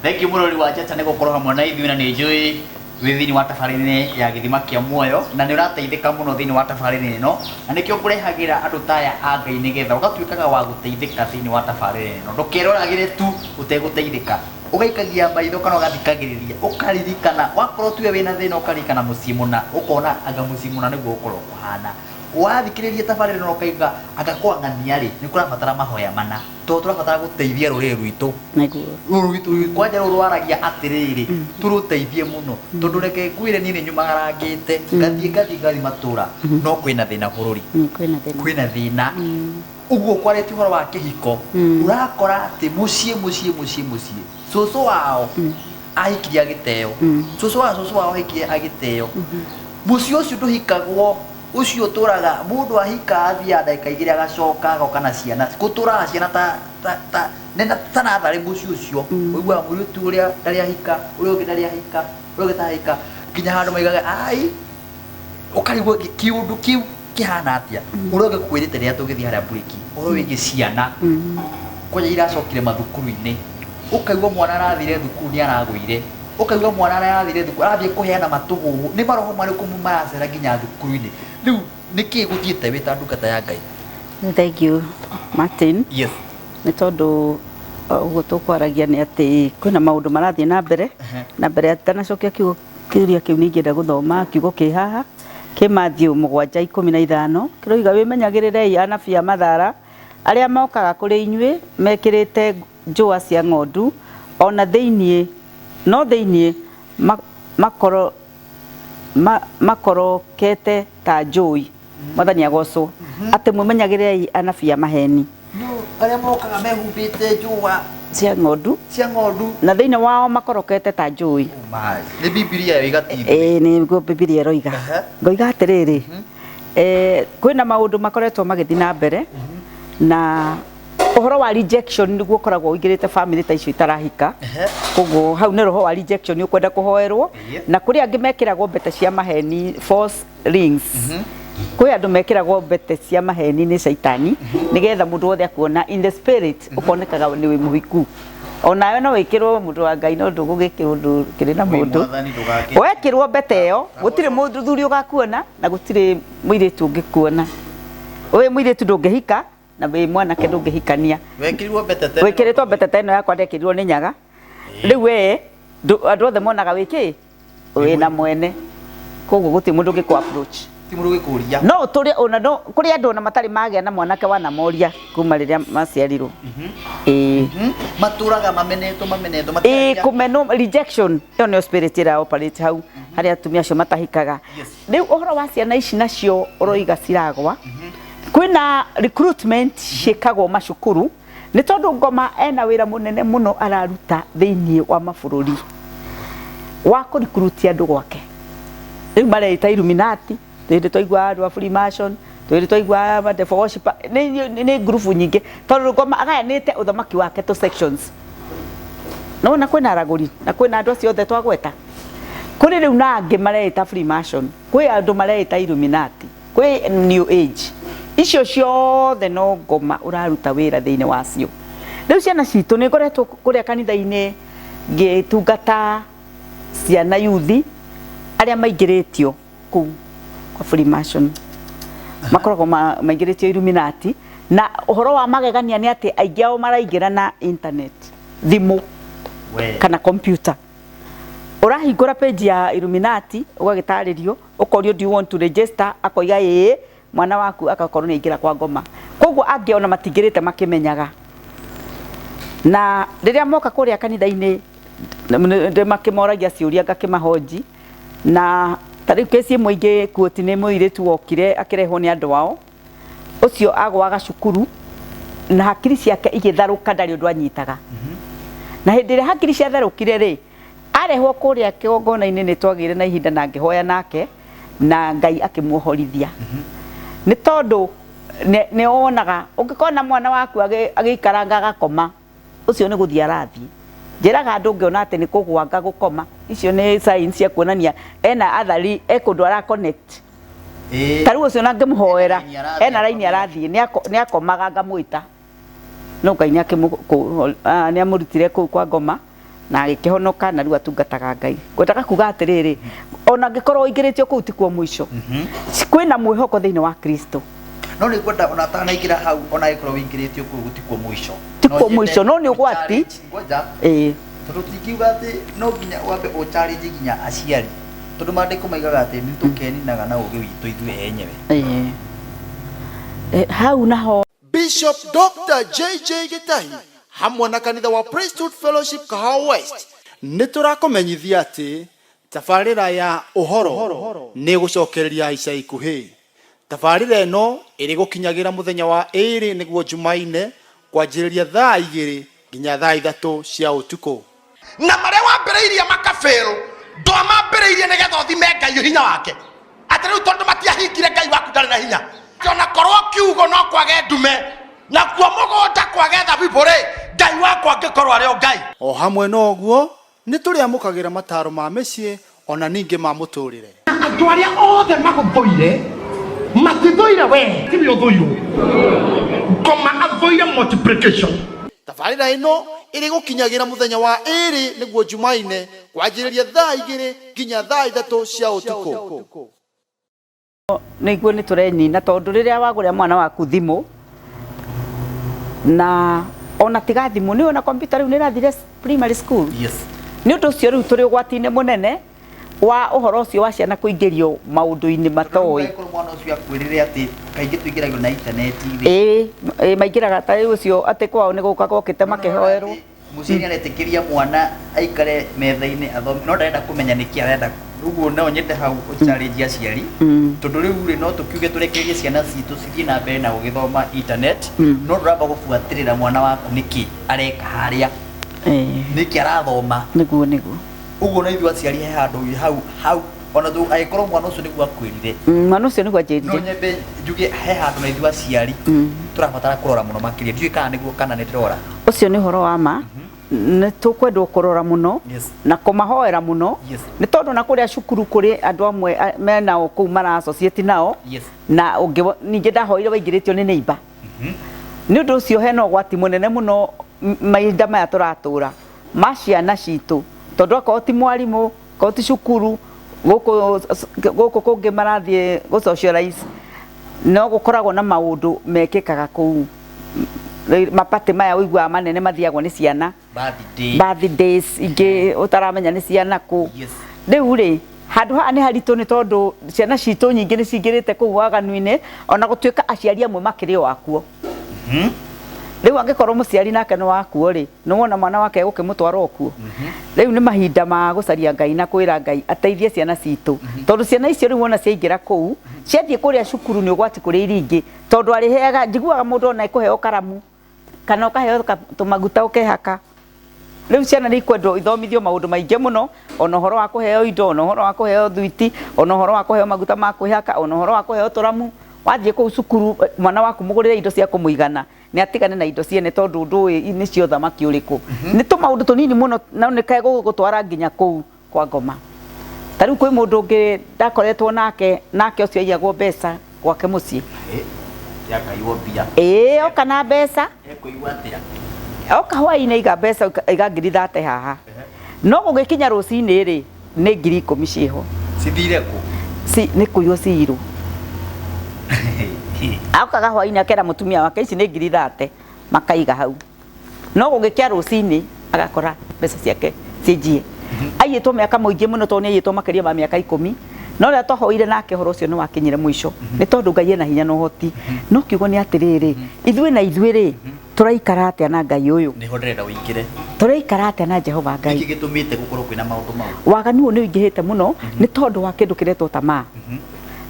Thank you mũrori wa Njata nĩ gũkorwo hamwe na ithuĩ, na nĩ njũĩ wĩ thĩinĩ wa tabarĩra ya Gĩthima kĩa Muoyo na nĩ ũrateithĩka mũno thĩinĩ wa tabarĩra ĩno, na nĩkĩo ngũrehagĩra andũ ta aya a Ngai nĩgetha ũgatuĩkaga wa gũteithĩka thĩinĩ wa tabarĩra ĩno. Ndũkeroragĩre tu ũtegũteithĩka, ũgaikagia maitho kana ũgathikagĩrĩria, ũkaririkana wakorwo tuge wĩna thĩna, ũkaririkana mũciĩ mũna, ũkona anga mũciĩ mũna nĩguo gũkorwo kũhana. Wathikĩrĩria tabarĩra ĩno ũkaiga anga kwang'ania rĩ, nĩ kũrabatara mahoya mana, tondũ tũrabatara gũteithia rũrĩrĩ rwitũ. Nĩguo. Rũrũ rwitũ kwanja rũrũ rwaragia atĩrĩrĩ, tũrũteithie mũno, tondũ reke ngwĩre niĩ nĩ nyumagarangĩte, ngathiĩ ngathiĩ ngathiĩ matũra, no kwĩna thĩna bũrũri. Kwĩna thĩna. Kwĩna thĩna. Ũguo kwarĩtie ũhoro wa kĩhiko, ũrakora atĩ mũciĩ mũciĩ mũciĩ mũciĩ cũcũ wao ahikirie agĩteo, cũcũ wao ahikirie agĩteo. Mũciĩ ũcio ndũhikagwo, ũcio ũtũraga mũndũ ahika athiaga ndagĩka 2 agacoka agoka na ciana, gũtũraga ciana ta ta ta nena ta natharĩ mũciĩ ũcio. Ũiguaga mũirĩtu ũrĩa ndarĩ ahika, ũrĩa ũngĩ ndarĩ ahika, ũrĩa ũngĩ ndarĩ ahika, nginya handũ maigaga ai, ũkarigwo kĩũndũ kĩu kĩhana atĩa. Ũrĩa ũngĩ ngũkwĩrĩte rĩrĩa tũgĩthiĩ harĩa mburĩki, ũhoro wĩgiĩ ciana kwanja iracokire mathukuru-inĩ, ũkaigua mwana arathire thukuru nĩ aragũire, ũkaigua mwana arathire thukuru arathiĩ kũheana matũhũhũ. Nĩ maroho marĩkũ maracera nginya thukuru-inĩ? Rĩu nĩkĩ gũthiĩte wĩ ta ndungata ya Ngai? Thank you, Martin. Yes. Nĩ tondũ ũguo tũkwaragia nĩ atĩ kwĩna maũndũ marathiĩ na mbere. Na mbere ya itanacokia kiugo kĩũria kĩu, nĩ ingĩenda gũthoma kiugo kĩ haha kĩ Matthew 7:15, kĩroiga, "Wĩmenyagĩrĩrei anabii a mathara arĩa mokaga kũrĩ inyuĩ mekĩrĩte njũa cia ng'ondu, ona thĩinĩ no thĩinĩ makorokete ta njũi." Mwathani agocwo. Atĩ mwĩmenyagĩrĩrei anabii a maheni. No arĩa mokaga mehumbĩte njũa cia ng'ondu cia ng'ondu, na thĩinĩ wao makorokete ta njũi. Oh my. Nĩ Bibilia yoiga ti ithuĩ. Ĩĩ, nĩguo Bibilia ĩroiga. Ngoiga atĩrĩrĩ, kwĩna maũndũ makoretwo magĩthiĩ na mbere, na ũhoro wa rejection nĩguo ũkoragwo ũingĩrĩte family ta icio itarahika. Koguo hau nĩ roho wa rejection ũkwenda kũhoerwo. Na kũrĩ angĩ mekĩragwo mbete cia maheni, false rings. Kwĩ andũ mekĩragwo mbete cia maheni nĩ caitani nĩgetha mũndũ wothe akuona in the spirit ũkonekaga nĩ wĩ mũhiku. Onawe no wĩkĩrwo, mũndũ wa Ngai, no ndũgũgĩkĩrwo ndũkĩrĩ na Wĩ mũndũ. Mwathani ndũgakĩ- Wekĩrwo mbete ĩyo, gũtirĩ mũthuri ũgakuona na gũtirĩ mũirĩtu ũngĩkuona. Wĩ mũirĩtu ndũngĩhika na wĩ mwanake ndũngĩhikania. Wekĩrirwo mbete tene. Wĩkĩrĩtwo mbete ta ĩno yakwa ndekĩrirwo nĩ nyaga. Rĩu we andũ othe monaga wĩ kĩ wĩna mwene, koguo gũtirĩ mũndũ ũngĩkũ approach. Ti mũndũ ũgĩkũria. No ũtũre ona no kũrĩ andũ ona matarĩ magĩa na mwanake wanamoria kuma rĩrĩa maciarirwo, ĩĩ. Matũraga mamenetwo mamenetwo. Ĩĩ. Matiaragia. Kũmenwo, rejection, ĩyo nĩyo spirit ĩra operate hau harĩa atumia acio matahikaga. Rĩu ũhoro wa ciana ici nacio ũroiga ciragwa, kwĩna recruitment ciĩkagwo macukuru, nĩ tondũ ngoma ena wĩra mũnene mũno araruta thĩinĩ wa mabũrũri wa kũrikuruti andũ gwake. Rĩu mareita Illuminati, twĩrĩ twaigua andũ a Freemason, twĩrĩ twaigua devil worshipper, nĩ ngurubu nyingĩ, tondũ ngoma agayanĩte ũthamaki wake to sections. Nona kwĩna aragũri na kwĩna andũ acio othe twagweta, kũrĩ rĩu na angĩ mareita Freemason, kwĩ andũ mareita Illuminati, kwĩ New Age. Icio ciothe no ngoma ũraruta wĩra thĩinĩ wacio. Rĩu ciana citũ, nĩ ngoretwo kũrĩa kanitha-inĩ ngĩtungata ciana, yuthi arĩa maingĩrĩtio kũu kwa Freemason, makoragwo maingĩrĩtio Illuminati. Na ũhoro wa magegania nĩ atĩ aingĩ ao maraingĩra na internet, thimũ We. kana computer. Ũrahingũra page ya Illuminati, ũgagĩtarĩrio, ũkorio, "Do you want to register?" Akoiga ĩĩ, mwana waku agakorwo nĩ aingĩra kwa ngoma. Koguo angĩ ona matingĩrĩte makĩmenyaga, na rĩrĩa moka kũrĩa kanitha-inĩ makĩmoragia ciũria, ngakĩmahonji. Na ta rĩu kesi ĩmwe ingĩ kuoti nĩ mũirĩtu wokire akĩrehwo nĩ andũ ao. Ũcio agwaga cukuru na hakiri ciake igĩtharũka, ndarĩ ũndũ anyitaga. Na hĩndĩ ĩrĩa hakiri ciatharũkire rĩ, arehwo kũrĩa kĩgongona-inĩ, nĩ twagĩire na ihinda na ngĩhoya nake na Ngai akĩmuohorithia, nĩ tondũ nĩ wonaga ũngĩkona mwana waku agĩikaranga agakoma, ũcio nĩ gũthiĩ arathiĩ. Njĩraga andũ, ũngĩona atĩ nĩ kũgwanga gũkoma, icio nĩ signs cia kuonania ena athari e kũndũ ara connect. Ta rĩu ũcio na ngĩmũhoera Ena raini arathiĩ. Ena raini arathiĩ, nĩ akomaga, ngamwĩta, no Ngai nĩ amũrutire kũu kwa ngoma. Na agĩkĩhonoka na rĩu atungataga Ngai. Ngwendaga kuga atĩrĩrĩ, ona angĩkorwo ũingĩrĩtio kũu tikuo mũico, kwĩna mwĩhoko thĩinĩ wa Kristo. No nĩ ngwenda ona atanaingĩra hau, ona angĩkorwo wĩingĩrĩtio kũu gũtikuo mũico. Tikuo mũico, no nĩ ũgwati. Ngoja. Ĩĩ. Tondũ tingiuga atĩ no nginya wambe ũ-challenge nginya aciari, tondũ maandĩko maigaga atĩ nĩ tũkeninaga na ũgĩ witũ ithuĩ enyewe. Ĩĩ. Hau naho. Bishop Dr. JJ Gĩtahi hamwe na kanitha wa Priesthood Fellowship Kahawa West nĩ tũrakũmenyithia atĩ tabarĩra ya ũhoro nĩ ĩgũcokereria ica ikuhĩ. Tabarĩra ĩno ĩrĩgũkinyagĩra mũthenya wa ĩrĩ nĩguo Jumaine kwanjĩrĩria thaa 2 nginya thaa 3 cia ũtukũ. Na marĩa wambĩrĩirie makafail, ndwamambĩrĩirie nĩgetha ũthime Ngai hinya wake. Atĩ rĩu tondũ matiahingire Ngai waku ndarĩ na hinya. Ona korwo kiugo no kwage ndume, nakuo mũgũnda kwage thabibũ rĩ, Ngai wakwa angĩkorwo arĩ o Ngai. O hamwe na ũguo, nĩ tũrĩamũkagĩra mataro ma mĩciĩ ona ningĩ ma mũtũrĩre. Andũ arĩa othe magũthũire matithũire we, tiwe ũthũirwo. Ngoma athũire multiplication. Tabarĩra ĩno ĩrĩgũkinyagĩra mũthenya wa ĩrĩ nĩguo Jumaine kwanjĩrĩria thaa 2 nginya thaa 3 cia ũtukũ. Nĩguo nĩ tũrenina, tondũ rĩrĩa wagũrĩra mwana waku thimũ, na ona tiga thimũ, nĩ ona computer rĩu nĩ ĩrathire primary school. Nĩ ũndũ ũcio rĩu tũrĩ ũgwati-inĩ mũnene wa ũhoro ũcio wa ciana kũingĩrio maũndũ-inĩ matoĩ. Korwo mwana ũcio akwĩrĩre atĩ kaingĩ tũingĩragio na intaneti rĩ. Ĩĩ, maingĩraga ta rĩu ũcio atĩ kwao nĩ gũka gokĩte makĩhoerwo. Mũciari aretĩkĩria mwana aikare metha-inĩ athome, no ndarenda kũmenya nĩkĩ arenda. Ũguo no nyende hau ũ-challenge aciari, tondũ rĩu rĩ no tũkiuge tũrekererie ciana citũ cithiĩ na mbere na gũgĩthoma internet, no ndũramba gũbuatĩrĩra mwana waku nĩkĩ areka harĩa, nĩkĩ arathoma. Nĩguo, nĩguo. Ũguo na ithuĩ aciari he handũ hau hau, ona angĩkorwo mwana ũcio nĩguo akwĩrire. Mwana ũcio nĩguo anjĩrire. No nyambe njuge he handũ na ithuĩ aciari tũrabatara kũrora mũno makĩria. Ndiũĩ kana nĩguo kana nĩ ndĩrora. Ũcio nĩ ũhoro wa ma. Nĩ tũkwendwo kũrora mũno na kũmahoera mũno, nĩ tondũ na kũrĩa cukuru kũrĩ andũ amwe menao kũu mara associate nao, na ũngĩ ningĩ ndahoire waingĩrĩtio nĩ neighbor. Nĩ ũndũ ũcio hena ũgwati mũnene mũno mahinda maya tũratũra ma ciana citũ, tondũ akorwo ti mwarimũ, akorwo ti cukuru, gũkũ kũngĩ marathiĩ gũ socialize, no gũkoragwo na maũndũ mekĩkaga kũu. Mapatĩ maya ũiguaga manene mathiagwo nĩ ciana, birthdays ingĩ ũtaramenya nĩ ciana kũ. Rĩu rĩ handũ haha nĩ haritũ, nĩ tondũ ciana citũ nyingĩ nĩ cingĩrĩte kũu waganu-inĩ, ona gũtuĩka aciari amwe makĩrĩ o akuo. Rĩu angĩkorwo mũciari nake nĩ wakuo rĩ, nĩ wona mwana wake egũkĩmũtwara o kuo. Rĩu nĩ mahinda ma gũcaria Ngai na kwĩra Ngai ateithie ciana citũ, tondũ ciana icio rĩu wona ciaingĩra kũu, ciathiĩ kũrĩa cukuru nĩ ũgwati kũrĩ iria ingĩ, tondũ arĩheaga, njiguaga mũndũ ona ekũheo karamu kana ũkaheo tũmaguta ũkehaka. Rĩu ciana nĩ ikwendwo ithomithio maũndũ maingĩ mũno, ona ũhoro wa kũheo indo, ona ũhoro wa kũheo thwiti, ona ũhoro wa kũheo maguta ma kwĩhaka, ona ũhoro wa kũheo tũramu. Wathiĩ kũu cukuru, mwana waku mũgũrĩre indo cia kũmũigana, nĩ atigane na indo ciene, tondũ ndũĩ nĩ cia ũthamaki ũrĩkũ. Nĩ tũmaũndũ tũnini mũno, no nĩ kegũgũtwara nginya kũu kwa ngoma. Ta rĩu kwĩ mũndũ ũngĩ ndakoretwo nake, nake ũcio aiyagwo mbeca gwake mũciĩ. Yakaiywo mbia. Ĩĩ, oka na mbeca. Ekũigua atĩa? Oka hwaĩ-inĩ aiga mbeca, aiga ngiri thate haha. No gũgĩkinya rũcinĩ rĩ, nĩ ngiri 10 ciĩho. Cithire kũ? Nĩ kũiywo ciirwo. Okaga hwaĩ-inĩ akera mũtumia wake ici nĩ ngiri thate, makaiga hau. No gũgĩkĩa rũcinĩ agakora mbeca ciake ciĩ njie. Aiyĩtwo mĩaka mũingĩ mũno, tondũ nĩ aiyĩtwo makĩria ma mĩaka 10. No rĩrĩa twahoire nake ũhoro ũcio nĩ wakinyire mũico, nĩ tondũ Ngai ena hinya na ũhoti. No kiugo nĩ atĩrĩrĩ, ithuĩ na ithuĩ rĩ, tũraikara atĩa na Ngai ũyũ? Nĩho ndĩrenda ũingĩre. Tũraikara atĩa na Jehova Ngai? Nĩkĩ gĩtũmĩte gũkorwo kwĩna maũndũ mau? Waganu ũyũ nĩ ũingĩhĩte mũno, nĩ tondũ wa kĩndũ kĩretwo tamaa.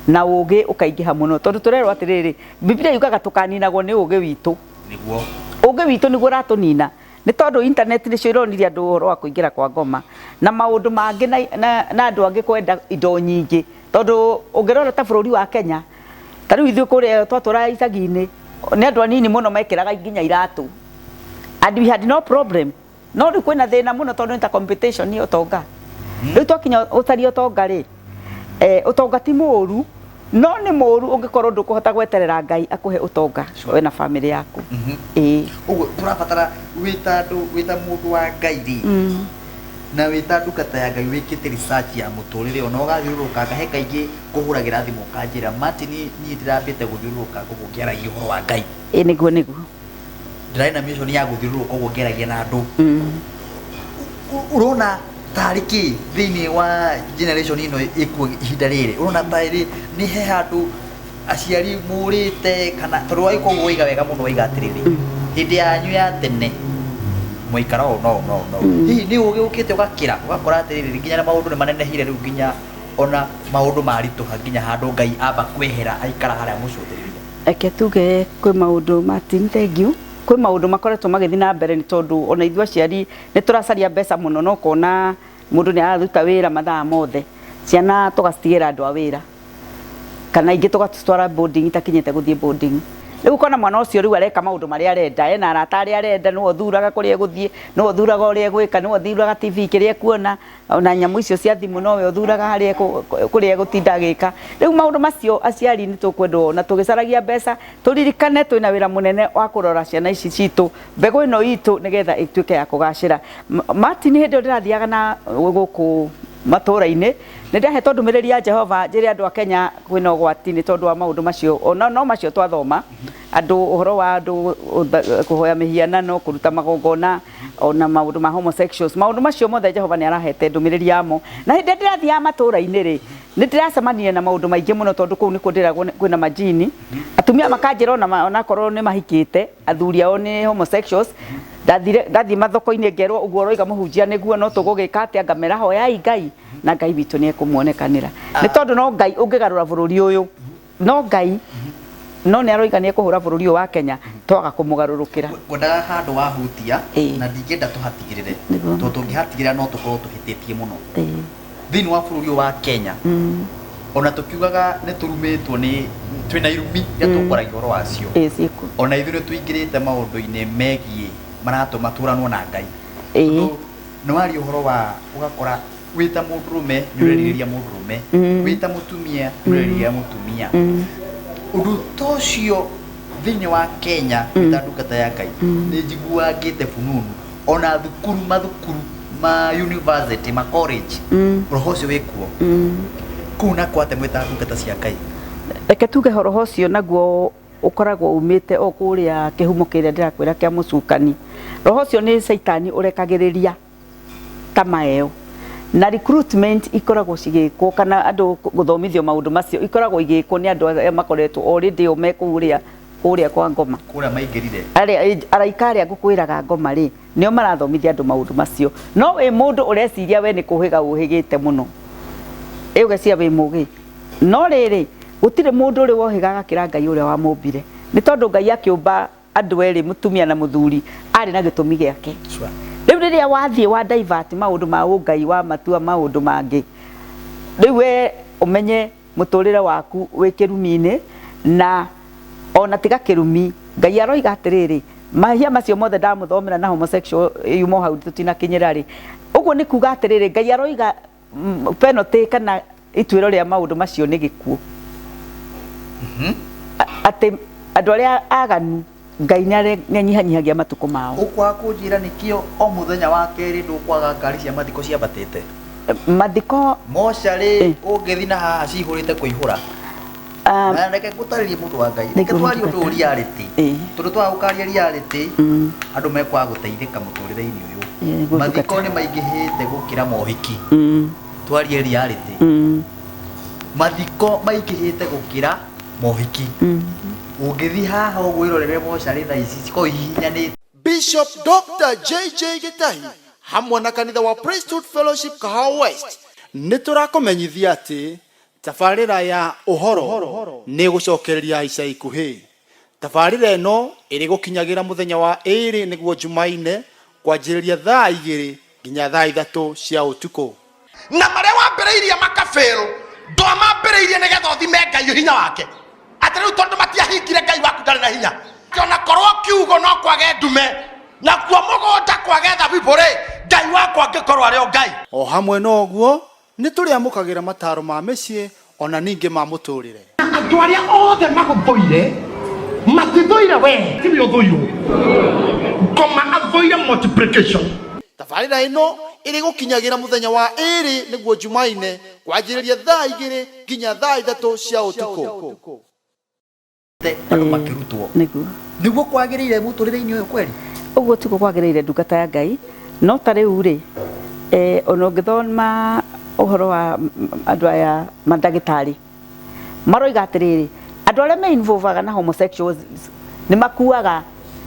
Na ũgĩ ũkaingĩha mũno, tondũ tũrerwo atĩrĩrĩ, Biblia yugaga tũkaninagwo nĩ ũgĩ witũ. Nĩguo. Ũgĩ witũ nĩguo ũratũnina, nĩ tondũ internet nĩcio ironirie andũ ũhoro wa kũingĩra kwa ngoma na maũndũ mangĩ, na andũ angĩ kwenda indo nyingĩ. Tondũ ũngĩrora ta bũrũri wa Kenya, ta rĩu ithuĩ kũrĩa twatũraga icagi-inĩ, nĩ andũ anini mũno mekĩraga nginya iratũ, and we had no problem. No rĩu kwĩna thĩna mũno, tondũ nĩ ta competition ya ũtonga. Rĩu twakinya ũcaria ũtonga rĩ, ũtonga ti mũũru, no nĩ mũũru ũngĩkorwo ndũkũhota gweterera Ngai akũhe ũtonga we na famĩlĩ yaku. Ĩĩ. Ũguo tũrabatara wĩta andũ, wĩta mũndũ wa Ngai rĩ, Na wĩ ta ndungata ya Ngai wĩkĩte research ya mũtũrĩre ona ũgathiũrũrũkanga he kaingĩ kũhũragĩra thimũ ũkanjĩra Martin niĩ ndĩrambĩte gũthiũrũrũkanga ũguo ngĩaragia ũhoro wa Ngai. Ĩ nĩguo nĩguo. Ndĩrarĩ na mission ya gũthiũrũrũka ũguo ngĩaragia na andũ. Ũrona tarĩ kĩ thĩinĩ wa generation ĩno ĩkuo ihinda rĩrĩ? Ũrona tarĩ nĩ he handũ aciari mũrĩte kana tondũ wagĩkorwo ũguo waiga wega mũno waiga atĩrĩrĩ hĩndĩ yanyu ya tene mwaikara ũũ no ũũ no ũũ no ũũ. Hihi nĩ ũgĩ ũkĩte ũgakĩra ũgakora atĩrĩrĩ nginya na maũndũ nĩ manenehire rĩu nginya ona maũndũ maritũha nginya handũ Ngai amba kwehera aikara harĩa mũcũthĩrĩria. Reke tuge kwĩ maũndũ Martin thank you kwĩ maũndũ makoretwo magĩthiĩ na mbere nĩ tondũ ona ithuĩ aciari nĩ tũracaria mbeca mũno na ũkona mũndũ nĩ araruta wĩra mathaa mothe ciana tũgacitigĩra andũ a wĩra kana ingĩ tũgacitwara boarding itakinyĩte gũthiĩ boarding rĩu ũkona mwana ũcio rĩu areka maũndũ marĩa arenda ena arata arĩa arenda nĩwe ũthuraga kũrĩa egũthiĩ nĩwe ũthuraga ũrĩa egwĩka nĩwe ũthuraga TV kĩrĩa ekuona ona nyamũ icio cia thimũ nowe ũthuraga harĩa kũrĩa egũtinda agĩka rĩu maũndũ macio aciari nĩ tũkwendwo na tũgĩcaragia mbeca tũririkane twĩna wĩra mũnene wa kũrora ciana ici citũ mbegũ ĩno itũ nĩgetha ĩtuĩke ya kũgacĩra Martin hĩndĩ ĩyo ndĩrathiaga na gũkũ matũra-inĩ nĩ ndahetwo ndũmĩrĩri ya Jehova njĩre andũ a Kenya kwĩna ũgwati nĩ tondũ wa maũndũ macio ona no macio twathoma andũ ũhoro wa andũ kũhoya mĩhianano kũruta magongona ona maũndũ ma homosexuals maũndũ macio mothe Jehova nĩ arahete ndũmĩrĩri yamo na hĩndĩ ĩrĩa ndĩrathiaga matũra-inĩ rĩ nĩ ndĩracemanirie na maũndũ maingĩ mũno tondũ kũu nĩkuo ndĩragwo kwĩna majini atumia makanjĩra ona onakorwo nĩ mahikĩte athuri ao nĩ homosexuals ndathire ndathiĩ mathoko-inĩ ngerwo ũguo ũroiga mũhunjia nĩguo no tũgũgĩka atĩa ngamera hoyai Ngai na Ngai witũ nĩ ekũmuonekanĩra nĩ tondũ no Ngai ũngĩgarũra bũrũri ũyũ no Ngai no nĩ aroiga nĩ ekũhũra bũrũri ũyũ wa Kenya twaga kũmũgarũrũkĩra. Ngwendaga handũ wahutia na ndingĩenda tũhatigĩrĩre tondũ tũngĩhatigĩrĩra no tũkorwo tũhĩtĩtie mũno. Thĩinĩ wa bũrũri ũyũ wa Kenya ona tũkiugaga nĩ tũrumĩtwo nĩ twĩna irumi iria tũkwaragia ũhoro wacio ona ithuĩ nĩ tũingĩrĩte maũndũ-inĩ megiĩ maratũma tũranwo na Ngai. Tondũ nĩ waria ũhoro wa ũgakora wĩ ta mũndũrũme nĩ ũrerirĩria mũndũrũme, wĩ ta mũtumia nĩ ũrerirĩria mũtumia. Ũndũ ta ũcio thĩinĩ wa Kenya wĩ ta ndungata ya Ngai nĩ njiguaga ngĩte fununu ona thukuru mathukuru ma university ma college roho ũcio wĩ kuo. Kũu nakuo atĩa mwĩ ta ndungata cia Ngai? Reke tuge roho ũcio naguo ũkoragwo umĩte o kũrĩa kĩhumo kĩrĩa ndĩrakwĩra kĩa mũcukani. Roho ũcio nĩ caitani ũrekagĩrĩria ta maeo na recruitment ikoragwo cigĩkwo kana andũ gũthomithio maũndũ macio ikoragwo igĩkwo nĩ andũ arĩa makoretwo already o me kũrĩa kũrĩa kwa ngoma kũrĩa maingĩrire arĩa araika arĩa ngũkwĩraga ngoma rĩ nĩo marathomithia andũ maũndũ macio no wĩ mũndũ ũreciria we nĩ kũhĩga ũhĩgĩte mũno ĩ ũgeciria wĩ mũgĩ no rĩrĩ gũtirĩ mũndũ ũrĩ wohĩga agakĩra Ngai ũrĩa wamũmbire nĩ tondũ Ngai akĩũmba andũ erĩ mũtumia na mũthuri arĩ na gĩtũmi gĩake. Sure. Rĩu rĩrĩa wathiĩ wa divert maũndũ ma ũngai wa matua maũndũ mangĩ rĩu we ũmenye mũtũrĩre waku wĩ kĩrumi-inĩ na ona tiga kĩrumi Ngai aroiga atĩrĩrĩ mahia macio mothe ndamũthomera na homosexual yumo hau tũtinakinyĩra rĩ ũguo nĩ kuga atĩrĩrĩ Ngai aroiga penalty kana ituĩro rĩa maũndũ macio nĩ gĩkuũ. Atĩ andũ arĩa aganu Ngai nĩ anyihanyihagia matukũ mao. Ũkwaga kũnjĩra nĩkĩo o mũthenya wa kerĩ ndũkwaga ngari cia mathiko ciambatĩte? Mathiko mocarĩ ũngĩthiĩ na haha cihũrĩte kũihũra. Na reke ngũtarĩrie mũndũ wa Ngai, reke twarie ũndũ ũyũ reality, tondũ twaga gũkaria reality andũ mekwaga gũteithĩka mũtũrĩre-inĩ ũyũ. Mathiko nĩ maingĩhĩte gũkĩra mohiki, twarie reality. Mathiko maingĩhĩte gũkĩra mohiki. Ũngĩthiĩ haha ũguo wĩrorere mocarĩ thaa ici cikoragwo ihihinyanĩte. Bishop Dr. JJ Gĩtahi hamwe na kanitha wa Priesthood Fellowship Kahawa West nĩ tũrakũmenyithia atĩ Tabarĩra ya Ũhoro nĩ ĩgũcokereria ica ikuhĩ. Tabarĩra ĩno ĩrĩgũkinyagĩra mũthenya wa ĩrĩ nĩguo Jumaine kwanjĩrĩria thaa igĩrĩ nginya thaa ithatũ cia ũtukũ. Na marĩa wambĩrĩirie maka fail, ndwamambĩrĩirie nĩgetha ũthime Ngai hinya wake. Atĩ rĩu tondũ matiahingire Ngai waku ndarĩ na hinya. Ona korwo kiugo no kwage ndume, nakuo mũgũnda kwage thabibũ rĩ, Ngai wakwa angĩkorwo arĩ o Ngai. O hamwe na ũguo, Nĩ tũrĩamũkagĩra mataaro ma mĩciĩ o na ningĩ ma mũtũũrĩre. Na andũ arĩa othe magũthũire matithũire wee, tiwe ũthũirwo. Ngoma athũire multiplication. Tabarĩra ĩno Ĩrĩgũkinyagĩra mũthenya wa ĩrĩ nĩguo Jumaine kwanjĩrĩria thaa 2 nginya thaa 3 cia ũtukũ. Andũ makĩrutwo. Nĩguo. Nĩguo kwagĩrĩire mũtũrĩre-inĩ ũyũ kweri? Ũguo tiguo kwagĩrĩire, ndungata ya Ngai. No ta rĩu rĩ, ona ũngĩthoma ũhoro wa andũ aya mandagĩtarĩ, maroiga atĩrĩrĩ, andũ arĩa me involvaga na homosexuals nĩ makuaga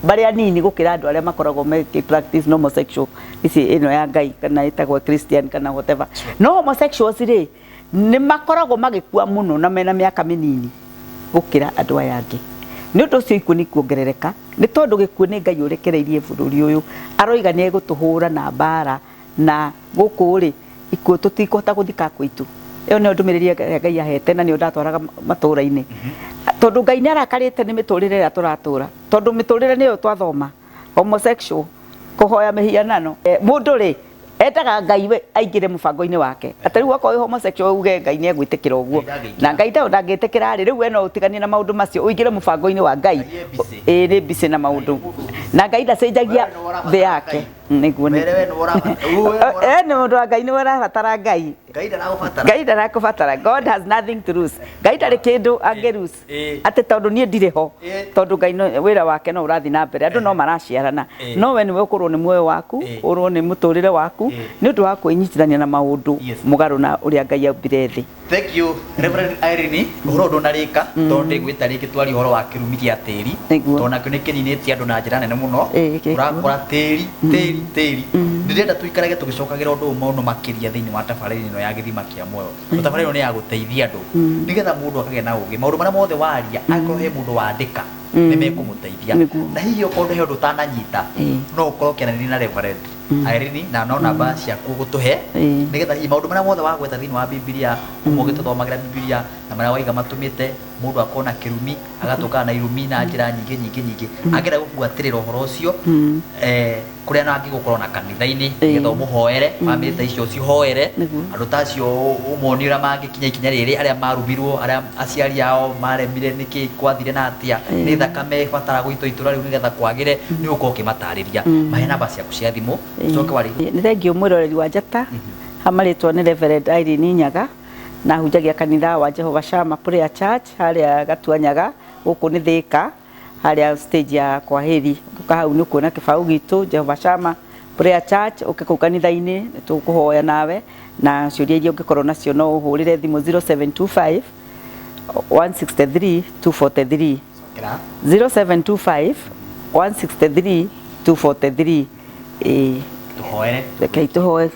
marĩ anini gũkĩra andũ arĩa makoragwo me practice homosexual ici ĩno ya Ngai kana ĩtagwo Christian kana whatever. No homosexuals rĩ, nĩ makoragwo magĩkua mũno na mena mĩaka mĩnini gũkĩra andũ aya angĩ. Nĩ ũndũ ũcio ikuũ nĩ ikuongerereka, nĩ tondũ gĩkuũ nĩ Ngai ũrekereirie bũrũri ũyũ, aroiga nĩ egũtũhũra na mbara, na gũkũ rĩ, ikuũ tũtikũhota gũthika akuũ aitũ. Ĩyo nĩyo ndũmĩrĩri ĩrĩa Ngai ahete na nĩyo ndatwaraga matũũra-inĩ. Tondũ Ngai nĩ arakarĩte nĩ mĩtũrĩre ĩrĩa tũratũra, tondũ mĩtũrĩre nĩyo twathoma, homosexual, kũhoya mĩhianano. Mũndũ rĩ, endaga Ngai we aingĩre mũbango-inĩ wake. Atĩ rĩu okorwo wĩ homosexual uge Ngai nĩ egwĩtĩkĩra ũguo. Na Ngai ndangĩtĩkĩra rĩ, rĩu we no ũtiganie na maũndũ macio ũingĩre mũbango-inĩ wa Ngai. Ĩĩ nĩ busy na maũndũ. Na Ngai ndacenjagia thĩ yake. Nĩguo nĩ. Nĩ mũndũ wa Ngai nĩwe ũrabatara Ngai. Ngai ndarakũbatara. God has nothing to lose. Ngai ndarĩ kĩndũ angĩ lose. Atĩ tondũ niĩ ndirĩ ho, tondũ Ngai wĩra wake no ũrathiĩ na mbere, andũ no maraciarana, no we nĩwe ũkũrwo nĩ muoyo waku, ũrwo nĩ mũtũrĩre waku, nĩ ũndũ wa kwĩnyitithania na maũndũ mũgarũ na ũrĩa Ngai aumbire thĩ. Thank you, Reverend Irene. Ũhoro ndũnarĩka tondũ ndĩgwĩta rĩngĩ twarie ũhoro wa kĩrumi gĩa tĩri, tondũ nakĩo nĩ kĩninĩtie andũ na njĩra nene mũno. Ũrakora tĩri tĩri tĩri. Ndĩrenda tũikarage tũgĩcokagĩra ũndũ ũyũ mũno makĩria thĩinĩ wa tabarĩra ĩno ya gĩthima kĩa muoyo. Tabarĩra ĩno nĩ ya gũteithia andũ nĩgetha mũndũ akagĩa na ũgĩ. Maũndũ marĩa mothe waria, angĩkorwo he mũndũ wandĩka, nĩ mekũmũteithia. Na hihi okorwo he ũndũ ũtananyita, no ũkorwo ũkĩaranĩria na Reverend Irene, na no namba ciaku ũgũtũhe, nĩgetha hihi maũndũ marĩa mothe wagweta thĩinĩ wa Bibilia, kuma ũgĩtũthomagĩra Bibilia, na marĩa waiga matũmĩte mũndũ akorwo na kĩrumi, agatũngana na irumi na njĩra nyingĩ nyingĩ nyingĩ, angĩenda gũbuatĩrĩra ũhoro ũcio, kũrĩa na angĩgũkorwo na kanitha-inĩ, nĩgetha ũmũhoere, bamĩrĩ ta icio ũcihoere, andũ ta acio ũmonie ũrĩa mangĩkinya ikinya rĩrĩ, arĩa marumirwo, arĩa aciari ao maremire, nĩkĩ gwathire na atĩa, nĩ thakame ĩbatara gũitwo itũra rĩu nĩgetha kwagĩre, nĩ ũgũkorwo ũkĩmatarĩria. Mahe namba ciaku cia thimũ, ũcoke warĩkia. Nĩ thengiũ mwĩroreri wa Njata, ha marĩtwa nĩ Reverend Irene Nyaga, na hunjagia kanitha wa Jehovah Shammah Prayer Church harĩa Gatuanyaga, gũkũ nĩ Thĩka, harĩa stage ya Kwaheri. Ũka hau nĩ ũkuona kĩbaũ gitũ Jehovah Shammah Prayer Church, ũke kũu kanitha-inĩ nĩ tũkũhoya nawe, na ciũria iria ũngĩkorwo nacio no ũhũrĩre thimũ 0725 163 243. 0725 163 243. Tũhoere. Rekei tũhoe.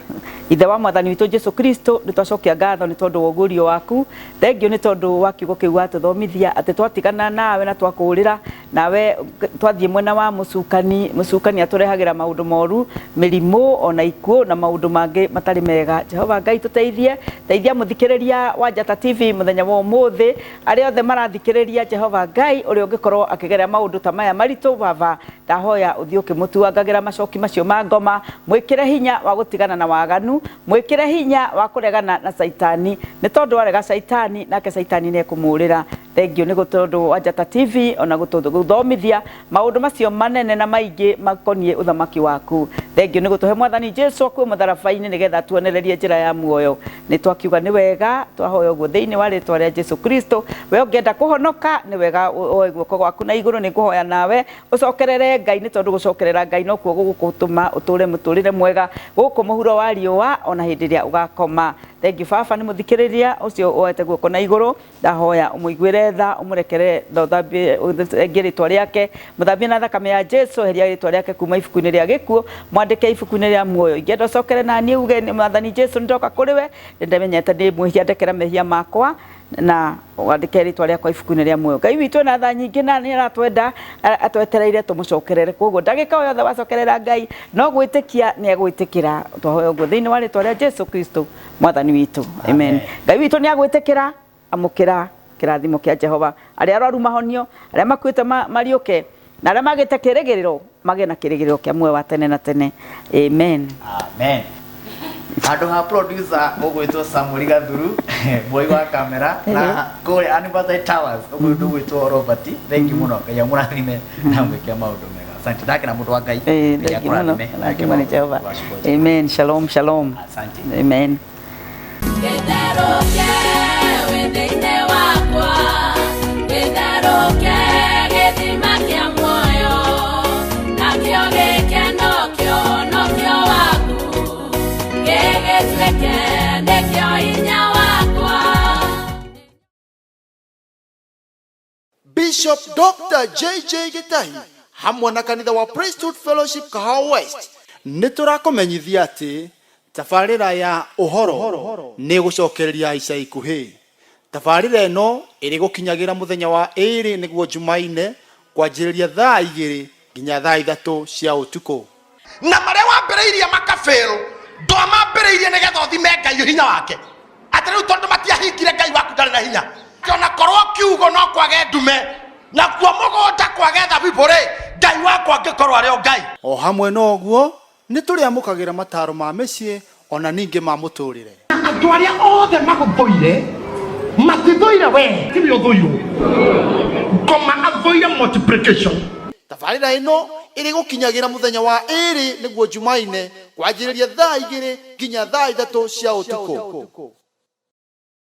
Ithe wa Mwathani witũ Jesu Kristo, nĩ twacokia ngatho nĩ tondũ wa ũguũrio waku. Thengiũ nĩ tondũ wa kiugo kĩu watũthomithia atĩ twatigana nawe na twakũũrĩra nawe twathiĩ mwena wa mũcukani, mũcukani atũrehagĩra maũndũ moru, mĩrimũ ona ikuũ na maũndũ mangĩ matarĩ mega. Jehova Ngai tũteithie, teithia mũthikĩrĩria wa Njata TV mũthenya wa ũmũthĩ, arĩa othe marathikĩrĩria Jehova Ngai ũrĩa ũngĩkorwo akĩgerera maũndũ ta maya maritũ. Baba, ndahoya ũthiĩ ũkĩmũtuangagĩra macoki macio ma ngoma, mwĩkĩre hinya wa gũtigana na waganu, mwĩkĩre hinya wa kũregana na Caitani, nĩ tondũ arega Caitani nake Caitani nĩ ekũmũũrĩra. Thengiũ nĩ tondũ wa Njata TV ona gũtũthomithia maũndũ macio manene na maingĩ makoniĩ ũthamaki waku. Thengiũ nĩ gũtũhe Mwathani Jesu akue mũtharaba-inĩ nĩgetha tuonererie njĩra ya muoyo. Nĩ twakiuga nĩ wega, twahoya ũguo thĩinĩ wa rĩtwa rĩa Jesu Kristo. We ũngĩenda kũhonoka nĩ wega woe guoko gwaku na igũrũ, nĩ ngũhoya nawe ũcokerere Ngai, nĩ tondũ gũcokerera Ngai nokuo gũgũtũma ũtũre mũtũrĩre mwega gũkũ mũhuro wa riũa ona hĩndĩ ĩrĩa ũgakoma. Thengiũ baba nĩ mũthikĩrĩria ũcio woete guoko na igũrũ, ndahoya ũmũiguĩre tha, ũmũrekere na ũthambie ũthengie rĩtwa rĩake, mũthambie na thakame ya Jesu, eheria rĩtwa rĩake kuma ibuku-inĩ rĩa gĩkuũ, mwandĩke ibuku-inĩ rĩa muoyo. Ingĩenda ũcokere na niĩ uge nĩ Mwathani Jesu nĩ ndoka kũrĩ we, nĩ ndamenyete ndĩ mwĩhia, ndekera mehia makwa na wandĩke rĩtwa rĩakwa ibuku-inĩ rĩa muoyo. Ngai witũ ena tha nyingĩ na nĩ aratwenda, atwetereire tũmũcokerere. Koguo ndagĩka o yothe wacokerera Ngai no gwĩtĩkia nĩ egwĩtĩkĩra. Twahoya ũguo thĩinĩ wa rĩtwa rĩa Jesu Kristo Mwathani witũ. Amen. Ngai witũ nĩ agwĩtĩkĩra, amũkĩra kĩrathimo kĩa Jehova. Arĩa arwaru mahonio, arĩa makuĩte mariũke, na arĩa magĩte kĩrĩgĩrĩro magĩe na kĩrĩgĩrĩro kĩa muoyo wa tene na tene. Amen. Amen. Handũ ha producer ũgwĩtwo Samuel Gathuru, boy wa kamera, na kũrĩa Anniversary Towers ũgwĩtwo Robert. Thank you mũno. Ngai amũrathime na mwĩke maũndũ mega. Asante. Ndakena mũndũ wa Ngai. Eh, Ngai thengiũ mũno. akũrathime. Rathimwo nĩ Jehova. Wacukuru. Amen. Shalom, shalom. Asante. Amen. Gĩtherũke wĩ thĩinĩ wakwa, gĩtherũke gĩthima kĩa muoyo, nakĩo gĩkeno kĩonokio waku, gĩgĩtuĩke nĩkĩo hinya wakwa. Bishop Dr. JJ Gitahi hamwe na kanitha wa Priesthood Fellowship Kahawa West nĩ tũrakũmenyithia atĩ tabarĩra ya ũhoro nĩ ĩgũcokereria ica ikuhĩ. Tabarĩra ĩno ĩrĩgũkinyagĩra mũthenya wa ĩrĩ nĩguo Jumaine kwanjĩrĩria thaa 2 nginya thaa 3 cia ũtukũ. Na marĩa wambĩrĩirie makabĩrũ ndwamambĩrĩirie nĩgetha ũthime Ngai hinya wake, atĩ rĩu tondũ matiahingire Ngai waku ndarĩ na hinya. Ona korwo kiugo no kwage ndume nakuo mũgũnda kwage thabibũ rĩ, Ngai wakwa angĩkorwo arĩ o Ngai. O hamwe na ũguo nĩ tũrĩamũkagĩra mataro ma mĩciĩ ona ningĩ ma mũtũrĩre. Andũ arĩa othe magũthũire matithũire we, tiwe ũthũirwo, ngoma athũire multiplication. Tabarĩra ĩno ĩrĩgũkinyagĩra mũthenya wa ĩrĩ nĩguo Jumaine kwanjĩrĩria thaa 2 nginya thaa 3 cia ũtukũ.